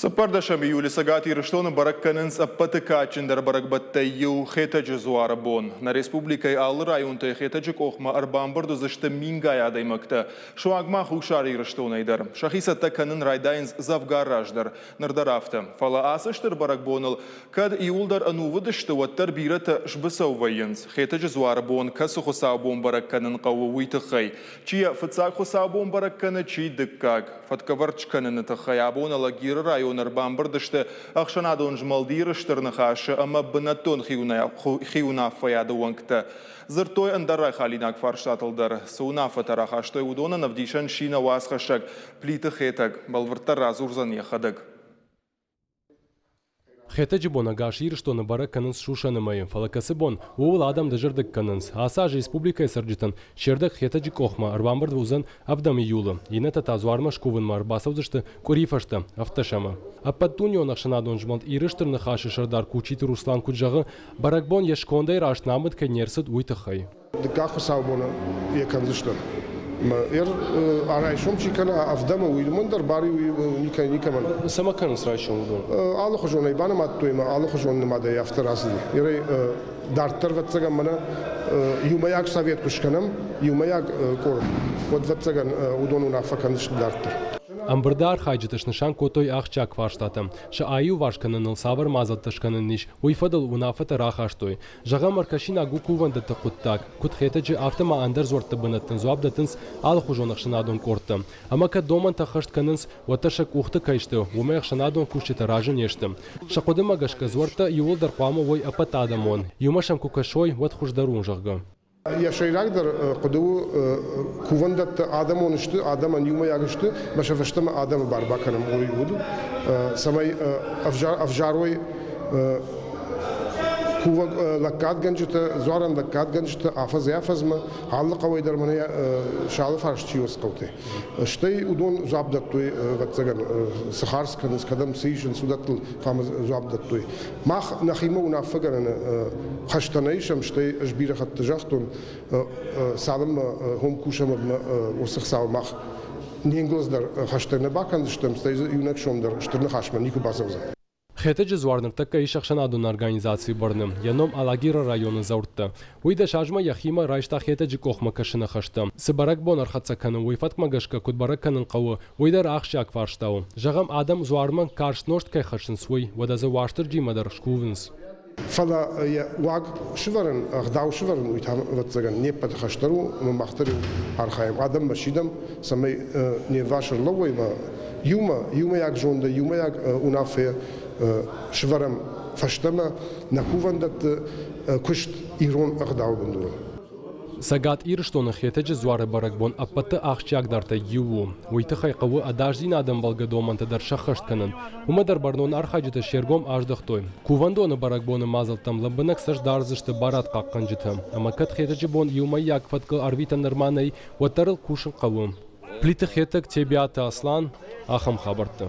14 июлы Цӕгат Ирыстоны бӕрӕг кӕнынц ӕппӕты кадджындӕр бӕрӕгбӕттӕй иу Хетӕджы дзуары бон. Нӕ республикӕйы алы районтӕй Хетӕджы къохмӕ ӕрбамбырд уыдзысты мингай адӕймӕгтӕ, суанг ма Хуссар Ирыстонӕй дӕр. Сӕхи цӕттӕ кӕнын райдайынц дзӕвгар раздӕр, ныр дӕр афтӕ. Фӕлӕ ацы стыр бӕрӕгбоныл кӕд иууылдӕр ӕнувыд сты, уӕддӕр бирӕтӕ сбыцӕу вӕййынц, Хетӕджы дзуары бон кӕцы хуыцаубон бӕрӕг кӕнын хъӕуы, уый тыххӕй. Чи йӕ фыццаг хуыцаубон бӕрӕг кӕны, чи дыккаг. Фӕткӕвӕрд скӕныны тыххӕй абон Алагиры районы ӕрбамбырд сты ӕхсӕнадон змӕлд Иры Стыр Ныхасы ӕмӕ бынӕттон хиуынаффӕйады уӕнгтӕ. Дзырдтой ӕндӕр райхалинаг фарстатыл дӕр. Цы уынаффӕтӕ рахастой, уыдонӕн ӕвдисӕн сси нӕ уацхӕссӕг Плиты Хетӕг. Бӕлвырддӕр радзурдзӕн йӕхӕдӕг. Хетӕджы бон ӕгас Ирыстоны бӕрӕг кӕнынц сусӕны мӕйы, фӕлӕ кӕцы бон, ууыл адӕм дызӕрдыг кӕнынц. Ацы аз республикӕйы цӕрджытӕн се рдӕг Хетӕджы къохмӕ ӕрбамбырд уыдзӕн ӕвдӕм июлы, иннӕтӕ та дзуармӕ скувынмӕ ӕрбацӕудзысты къуыри фӕстӕ, ӕвддӕсӕмы. Ӕппӕтдунеон ӕхсӕнадон змӕлд Иры Стыр Ныхас-ы сӕрдар Кучиты Руслан куыд зӕгъы, бӕрӕгбон йе скондӕй раст нӕмыд кӕй не рцыд, уый тыххӕй. Дыккаг хуыцаубоны йӕ кӕндзыстӕм. Райсом чи кӕна ӕвдӕмы, уый уымӕн дӕр бар никӕй никӕмӕн. Цӕмӕ кӕнынц райсом уыдон? Алыхуызонӕй банымадтой ӕмӕ алыхуызон нымадӕй афтӕ рацыди. Ерӕй дарддӕр ӕвӕццӕгӕн мӕнӕ иумӕйаг совет куы скӕнӕм, иумӕйаг къорд, уӕд ӕвӕццӕгӕн уыдон уынаффӕ кӕндзысты дарддӕр. Ӕмбырды архайджыты снысан кодтой ахсджиаг фарстатӕ. Сӕ аиуварс кӕныныл цавӕр мадзӕлттӕ скӕнӕн ис, уый фӕдыл уынаффӕтӕ рахастой. Зӕгъӕм, ӕркӕсинаг у кувӕндӕтты хъуыддаг. Куыд Хетӕджы, афтӕ ма ӕндӕр дзуӕртты бынӕттӕн дзуапп дӕттынц алыхуызон ӕхсӕнадон къордтӕ. Ӕмӕ кӕд домӕнтӕ ӕххӕст кӕнынц, уӕддӕр сӕ къухты кӕй сты, уымӕй ӕхсӕнадон кусджытӕ разы не сты. Сӕ хъуыдымӕ гӕсгӕ дзуӕрттӕ иууылдӕр хъуамӕ уой ӕппӕтадӕмон, иумӕ сӕм куы кӕсой, уӕд хуыздӕр у, зӕгъгӕ. Йӕ сӕйрагдӕр хъуыды у, кувӕндӕттӕ адӕмон сты, адӕмӕн иумӕйаг сты, ӕмӕ сӕ фӕстӕмӕ адӕмы бар бакӕнӕм, уый уыд, цӕмӕй ӕвзарой кувӕг лӕггадгӕнджытӕ, дзуарӕн лӕггадгӕнджытӕ афӕдзӕй-афӕдзмӕ алы хъӕуӕй дӕр мӕнӕ сӕ алыфарс чи ус хъӕутӕй. Стӕй уыдон дзуапп дӕттой, ӕвӕццӕгӕн, цы хардз кӕнынц, кӕдӕм цы исынц, уыдӕттыл хъуамӕ дзуапп дӕттой. Мах нӕхимӕ уынаффӕгӕнӕны хӕстӕ нӕ исӕм, стӕй ӕз бирӕ хатты загътон, цалынмӕ хом кусӕм ӕмӕ уыцы хцау мах не нгуылдз дӕр хӕстӕг нӕ бакӕндзыстӕм, стӕй дзы иунӕг сом дӕр стыр ныхасмӕ никуы бацӕудзӕн. Хетӕджы дзуар ныртӕккӕ ис ӕхсӕнадон организацийы бӕрны, йӕ ном Алагиры районы дзӕурттӕ. Уый дӕсазмӕ йӕхимӕ райста Хетӕджы къохмӕ кӕсыны хӕстӕ. Цы бӕрӕгбон ӕрхӕццӕ кӕны, уый фӕткмӕ гӕсгӕ куыд бӕрӕг кӕнын хъӕуы, уый дӕр ахсджиаг фарста у. Зӕгъӕм, адӕм дзуармӕ карст нозт кӕй хӕссынц, уый, уӕдӕ дзы Уастырджимӕ дӕр скувынц. Фӕлӕ йӕ уаг сывӕрын, ӕгъдау сывӕрын, уый та, ӕвӕццӕгӕн, не ппӕты хӕс дӕр у, ӕмӕ мах дӕр-иу архайӕм, адӕммӕ сидӕм, цӕмӕй не вварс ӕрлӕууой ӕмӕ иумӕ, иумӕйаг зондӕй, иумӕйаг уынаффӕйӕ сывӕрӕм фӕстӕмӕ нӕ кувӕндӕтты куыст ирон ӕгъдауы бындурыл. Цӕгат Ирыстоны Хетӕджы дзуары бӕрӕгбон ӕппӕты ахсджиагдӕртӕй иу у. Уый тыххӕй хъӕуы ӕдасдзинады ӕмбӕлгӕ домӕнтӕ дӕр сӕххӕст кӕнын. Уымӕ дӕр бӕрнон архайджытӕ се ргом аздӕхтой. Кувӕндоны бӕрӕгбоны мадзӕлттӕм лӕмбынӕг цӕст дардзысты барадхъахъхъӕнджытӕ. Ӕмӕ кӕд Хетӕджы бон иумӕйаг фӕткыл ӕрвитӕн нырма нӕй, уӕддӕр ыл кусын хъӕуы. Плиты Хетӕг, Тебиаты Аслан, ахӕм хабӕрттӕ.